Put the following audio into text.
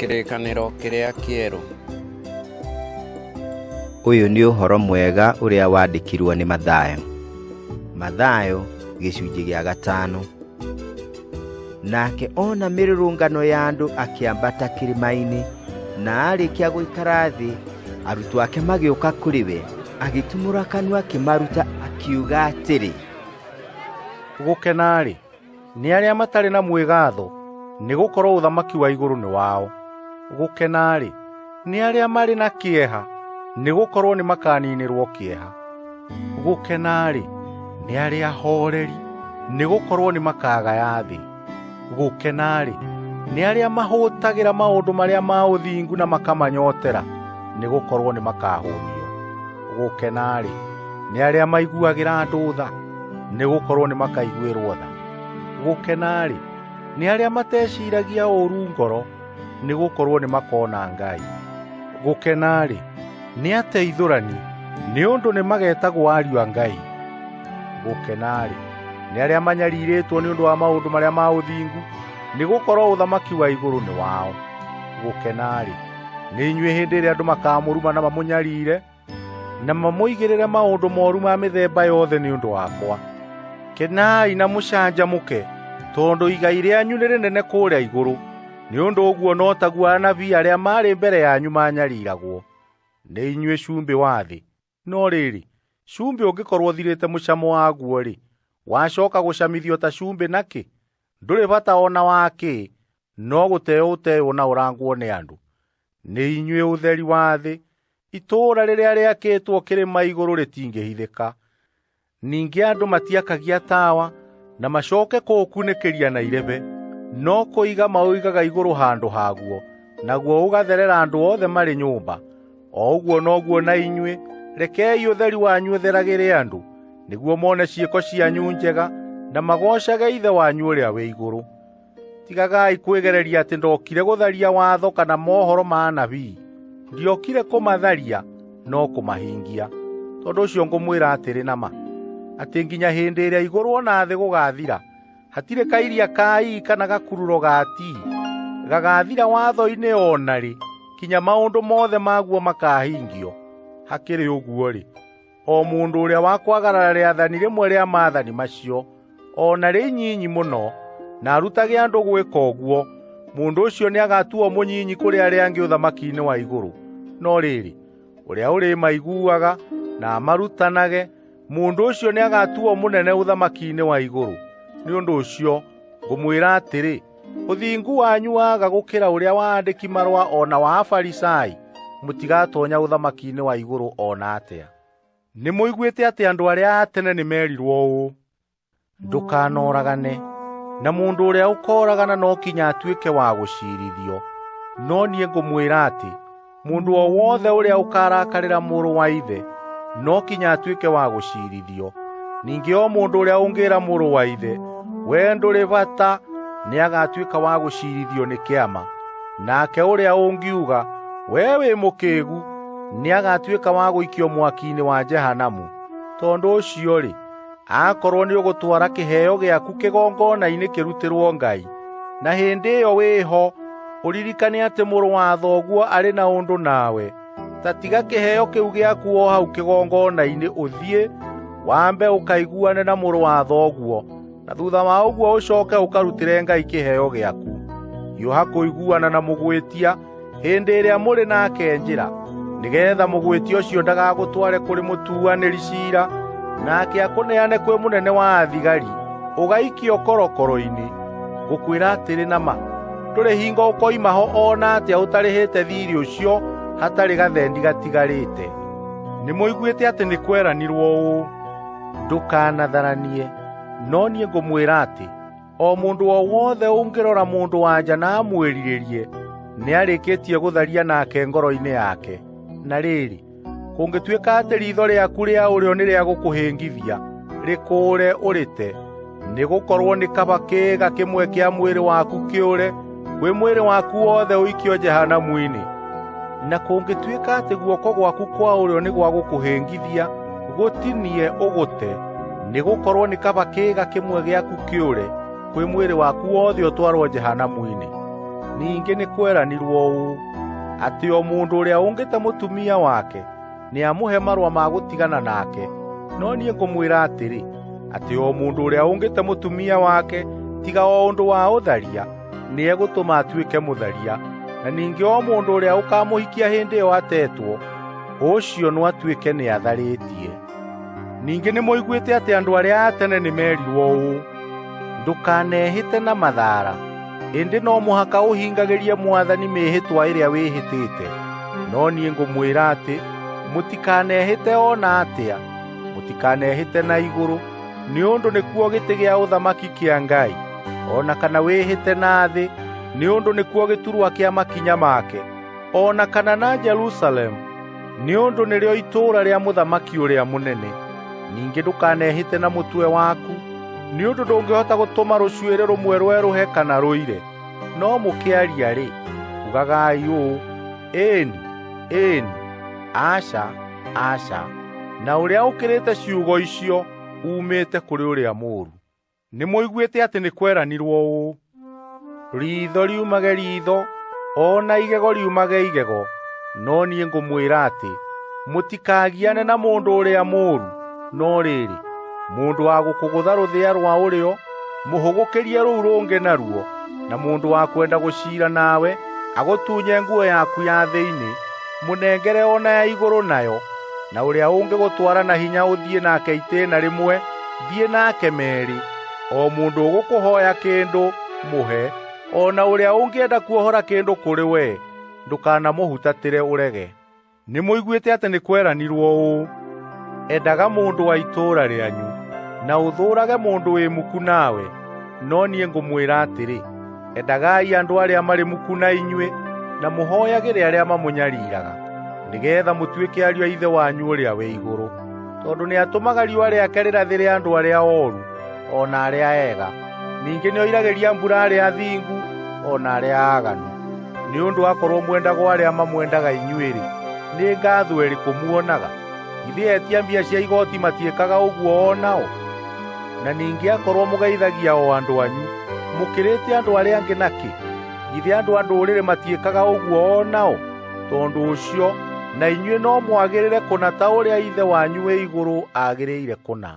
Kĩrĩkanĩro kĩrĩa kĩerũ. Ũyũ nĩ ũhoro mwega ũrĩa wandĩkirwo nĩ Mathayo. Mathayo gĩcunjĩ gĩa 5. Nake ona mĩrũrũngano ya andũ akĩambata kĩrĩma-inĩ, na arĩkia gũikara thĩ, arutwo ake magĩũka kũrĩ we, agĩtumũra kanua akĩmaruta akiuga atĩrĩ, Gũkena-rĩ, nĩ arĩa matarĩ na mwĩgatho, nĩgũkorwo ũthamaki wa igũrũ nĩ wao. Gũkena-rĩ, nĩ arĩa marĩ na kĩeha, nĩgũkorwo nĩmakaninĩrwo kĩeha. Gũkena-rĩ, nĩ arĩa ahooreri, nĩgũkorwo nĩmakagaya thĩ. Gũkena-rĩ, nĩ arĩa mahũtagĩra maũndũ marĩa ma ũthingu na makamanyotera, nĩgũkorwo nĩmakahũnio. Gũkena-rĩ, nĩ arĩa maiguagĩra andũ tha, nĩgũkorwo nĩmakaiguĩrwo tha. Gũkena-rĩ, nĩ arĩa mateciragia ũũru ngoro, nĩgũkorwo nĩmakona Ngai. Gũkena-rĩ, nĩ ateithũrani, nĩ ũndũ nĩmagetagwo ariũ a Ngai. Gũkena-rĩ, nĩ arĩa manyarirĩtwo nĩ ũndũ wa maũndũ marĩa ma ũthingu, nĩgũkorwo ũthamaki wa igũrũ nĩ wao. Gũkena-rĩ, nĩ inyuĩ hĩndĩ ĩrĩa andũ makamũruma na mamũnyarire, na mamũigĩrĩre maũndũ moru ma mĩthemba yothe nĩ ũndũ wakwa. Kenai na mũcanjamũke, tondũ igai rĩanyu nĩ rĩnene kũrĩa igũrũ. Nĩ ũndũ ũguo no taguo anabii arĩa maarĩ mbere yanyu manyariragwo. Nĩ inyuĩ cumbĩ wa thĩ. No rĩrĩ, cumbĩ ũngĩkorwo ũthirĩte mũcamo waguo-rĩ, wacoka gũcamithio ta cumbĩ nakĩ? Ndũrĩ bata o na wakĩ, no gũteo ũteyo na ũrangwo nĩ andũ. Nĩ inyuĩ ũtheri wa thĩ. Itũũra rĩrĩa rĩakĩtwo kĩrĩma igũrũ rĩtingĩhithĩka. Ningĩ andũ matiakagia tawa na macoke kũũkunĩkĩria na irebe, no kũiga maũigaga igũrũ handũ haguo, naguo ũgatherera andũ othe marĩ nyũmba. O ũguo noguo na inyuĩ, rekei ũtheri wanyu ũtheragĩre andũ, nĩguo mone ciĩko cianyu njega na magoocage Ithe wanyu ũrĩa wĩ igũrũ. Tigagai kwĩgereria atĩ ndokire gũtharia watho kana mohoro ma anabii. Ndiokire kũmatharia, no kũmahingia. Tondũ ũcio ngũmwĩra atĩrĩ na ma, atĩ nginya hĩndĩ ĩrĩa igũrũ na thĩ gũgathira, hatirĩ kairia ka i kana gakururo ga ti gagathira watho-inĩ o na rĩ, kinya maũndũ mothe maguo makahingio. Hakĩrĩ ũguo-rĩ, o mũndũ ũrĩa wa kwagarara rĩathani rĩmwe rĩa maathani macio, o na rĩ nyinyi mũno, na arutage andũ gwĩka ũguo, mũndũ ũcio nĩagatuo mũnyinyi kũrĩ arĩa angĩ ũthamaki-inĩ wa igũrũ. No rĩrĩ, ũrĩa ũrĩmaiguaga na amarutanage, mũndũ ũcio nĩagatuo mũnene ũthamaki-inĩ wa igũrũ. Nĩ ũndũ ũcio ngũmwĩra atĩrĩ, ũthingu wanyu waga gũkĩra ũrĩa wa andĩki marũa o na wa Afarisai, mũtigatonya ũthamaki-inĩ wa igũrũ o na atĩa. Nĩmũiguĩte atĩ andũ arĩa a tene nĩmerirwo ũũ, ndũkanoragane, na mũndũ ũrĩa ũkooragana no kinya atuĩke wa gũciirithio. No niĩ ngũmwĩra atĩ mũndũ o wothe ũrĩa ũkarakarĩra mũrũ wa ithe no kinya atuĩke wa gũciirithio. Ningĩ o mũndũ ũrĩa ũngĩĩra mũrũ wa ithe, we ndũrĩ bata, nĩagatuĩka wa gũciirithio nĩ kĩama. Nake ũrĩa ũngiuga, we wĩ mũkĩĩgu, nĩagatuĩka wa gũikio mwaki-inĩ wa Jehanamu. Tondũ ũcio-rĩ, akorwo nĩũgũtwara kĩheo gĩaku kĩgongona-inĩ kĩrutĩrwo Ngai, na hĩndĩ ĩyo wĩho ũririkane atĩ mũrũ wa thoguo arĩ na ũndũ nawe, ta tiga kĩheo kĩu gĩaku o hau kĩgongona-inĩ ũthiĩ wambe ũkaiguane na mũrũ wa thoguo, na thutha wa ũguo ũcoke ũkarutĩre Ngai kĩheo gĩaku. Hiũha kũiguana na mũgwĩtia hĩndĩ ĩrĩa mũrĩ nake njĩra, nĩgetha mũgwĩtia ũcio ndagagũtware kũrĩ mũtuanĩri ciira, nake akũneane kwĩ mũnene wa athigari, ũgaikio korokoro-inĩ. Ngũkwĩra atĩrĩ na ma, ndũrĩ hingo ũkoima ho o na atĩa ũtarĩhĩte thiirĩ ũcio hatarĩ gathendi gatigarĩte. Nĩmũiguĩte atĩ nĩ kweranirwo ũũ, ndũkanatharanie. No niĩ ngũmwĩra atĩ o mũndũ o wothe ũngĩrora mũndũ wa nja na amwĩrirĩrie, nĩarĩkĩtie gũtharia nake ngoro-inĩ yake. Na rĩrĩ, kũngĩtuĩka atĩ riitho rĩaku rĩa ũrĩo nĩ rĩa gũkũhĩngithia, rĩkũũre ũrĩte, nĩgũkorwo nĩ kaba kĩĩga kĩmwe kĩa mwĩrĩ waku kĩũre, kwĩ mwĩrĩ waku wothe ũikio Jehanamu-inĩ. Na kũngĩtuĩka atĩ guoko gwaku kwa ũrĩo nĩ gwa gũkũhĩngithia, gũtinie ũgũte, nĩgũkorwo nĩ kaba kĩĩga kĩmwe gĩaku kĩũre, kwĩ mwĩrĩ waku wothe ũtwarwo Jehanamu-inĩ. Ningĩ nĩ kweranirwo ũũ, atĩ o mũndũ ũrĩa ũngĩte mũtumia wake nĩamũhe marũa ma gũtigana nake. No niĩ ngũmwĩra atĩrĩ, atĩ o mũndũ ũrĩa ũngĩte mũtumia wake tiga o ũndũ wa ũtharia, nĩegũtũma atuĩke mũtharia, na ningĩ o mũndũ ũrĩa ũkamũhikia hĩndĩ ĩyo atetwo, ũcio no atuĩke nĩatharĩtie. Ningĩ nĩmũiguĩte atĩ andũ arĩa a tene nĩmerirwo ũũ, ndũkanehĩte na mathara, ĩndĩ no mũhaka ũhingagĩrie Mwathani mĩĩhĩtwa ĩrĩa wĩhĩtĩte. No niĩ ngũmwĩra atĩ mũtikanehĩte o na atĩa, mũtikanehĩte na igũrũ, nĩ ũndũ nĩkuo gĩtĩ gĩa ũthamaki kĩa Ngai, o na kana wĩhĩte na thĩ, nĩ ũndũ nĩkuo gĩturwa kĩa makinya make, o na kana na Jerusalemu, nĩ ũndũ nĩrĩo itũũra rĩa mũthamaki ũrĩa mũnene. Ningĩ ndũkanehĩte na mũtwe waku, nĩ ũndũ ndũngĩhota gũtũma rũcuĩrĩ rũmwe rwerũhe kana rũire. No mũkĩaria-rĩ, ugagai ũũ, ĩĩni, ĩĩni, aca, aca, na ũrĩa ũkĩrĩte ciugo icio umĩte kũrĩ ũrĩa mũũru. Nĩmũiguĩte atĩ nĩ kweranirwo ũũ, riitho riumage riitho, o na igego riumage igego. No niĩ ngũmwĩra atĩ mũtikagiane na mũndũ ũrĩa mũũru, no rĩrĩ, mũndũ wa gũkũgũtha rũthĩa rwa ũrĩo, mũhũgũkĩrie rũu rũngĩ naruo, na mũndũ wa kwenda gũciira nawe agũtunye nguo yaku ya thĩinĩ, mũnengere o na ya igũrũ nayo. Na ũrĩa ũngĩgũtwara na hinya ũthiĩ nake itĩĩna rĩmwe, thiĩ nake meerĩ. O mũndũ ũgũkũhooya kĩndũ, mũhe, o na ũrĩa ũngĩenda kuohora kĩndũ kũrĩ we, ndũkanamũhutatĩre ũrege. Nĩmũiguĩte atĩ nĩ kweranirwo ũũ, endaga mũndũ wa itũũra rĩanyu, na ũthũũrage mũndũ wĩ muku nawe. No niĩ ngũmwĩra atĩrĩ, endagai andũ arĩa marĩ muku na inyuĩ, na mũhooyagĩre arĩa mamũnyariraga, nĩgeetha mũtuĩke ariũ a Ithe wanyu ũrĩa wĩ igũrũ, tondũ nĩatũmaga riũa rĩake rĩrathĩre andũ arĩa ooru o na arĩa ega, ningĩ nĩoiragĩria mbura arĩa athingu o na arĩa aaganu. Nĩ ũndũ akorwo mwendagwo arĩa mamwendaga inyuĩ-rĩ, nĩ ngaatho ĩrĩkũ muonaga? Githĩ etia mbia cia igooti matiĩkaga ũguo o nao? Na ningĩ akorwo mũgeithagia o andũ anyu, mũkĩrĩte andũ arĩa angĩ nakĩ? Githĩ andũ a ndũrĩrĩ matiĩkaga ũguo o nao? Tondũ ũcio na inyuĩ no mwagĩrĩre kũna ta ũrĩa Ithe wanyu wĩ igũrũ agĩrĩire kũna.